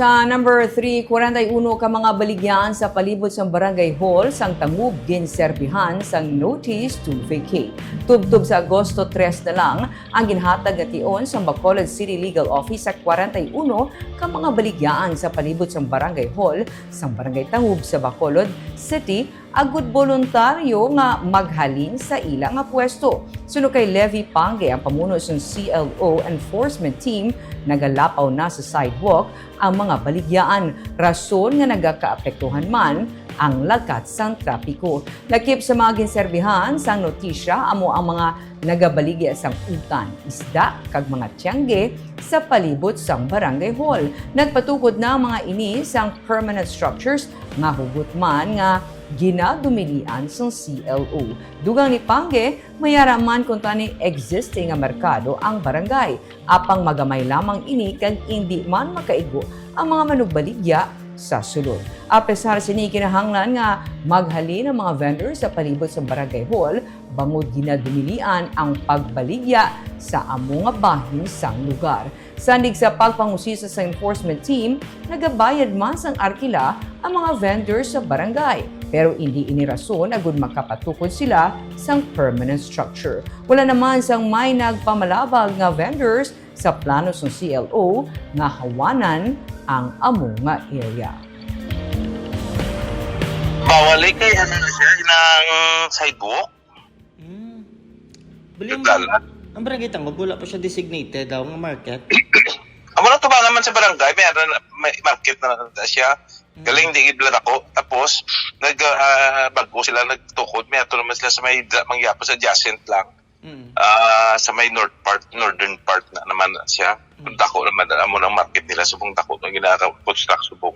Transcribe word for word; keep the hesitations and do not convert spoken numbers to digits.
Sa number three, kwarenta y uno ka mga baligyan sa palibot sang Barangay Hall sang Tangub ginserbihan sang notice to vacate. Tubtob sa Agosto tres na lang ang ginhatag nga tion sang Bacolod City Legal Office sa kwarenta y uno ka mga baligyan sa palibot sang Barangay Hall sang Barangay Tangub sa Bacolod City, agud boluntaryo nga maghalin sa ila nga pwesto. Suno kay Levy Pangge, ang pamuno sang C L O enforcement team, nagalapaw na sa sidewalk ang mga baligyaan, rason nga nagakaapektuhan man ang lakat sang trapiko. Lakip sa mga ginserbihan sang notisya, amo ang mga nagabaligya sang utan, isda, kag mga tiyangge sa palibot sang Barangay Hall. Nagpatukod na ang mga ini sang permanent structures nga hugot man nga ginadumilian sang C L O. Dugang ni Pangge, mayara man kuntani existing nga merkado ang barangay, apang magamay lamang ini kag indi man makaigo ang mga manugbaligya sa sulod. Apesar sini, kinahanglan nga maghalin ang mga vendor sa palibot sa Barangay Hall bangod ginadumilian ang pagbaligya sa amo nga bahin sang lugar. Sandig sa pagpangusisa sa enforcement team, nagabayad man sang arkila ang mga vendor sa barangay, pero indi ini rason agud makapatukod sila sang permanent structure. Wala naman sang may nagpamalabag nga vendors sa plano sang C L O nga hawanan ang amo nga area. Bawal eh, kay ano na siya, inang sidewalk. Mm. Bali, ang, Nagdalan. Ang barangay Tangub, wala pa siya designated daw nga market. Amo na tuba naman sa barangay, may, ano, may market na lang siya. Galing di gid ako. Tapos, nag, ah, bago sila nagtukod, may ato naman sila sa may dra- mangyapon sa adjacent lang. Mm. Ah, sa may north part, northern part na naman na siya. Ang dako naman, amo nang market nila, subong dako na ginaka-construct, subong.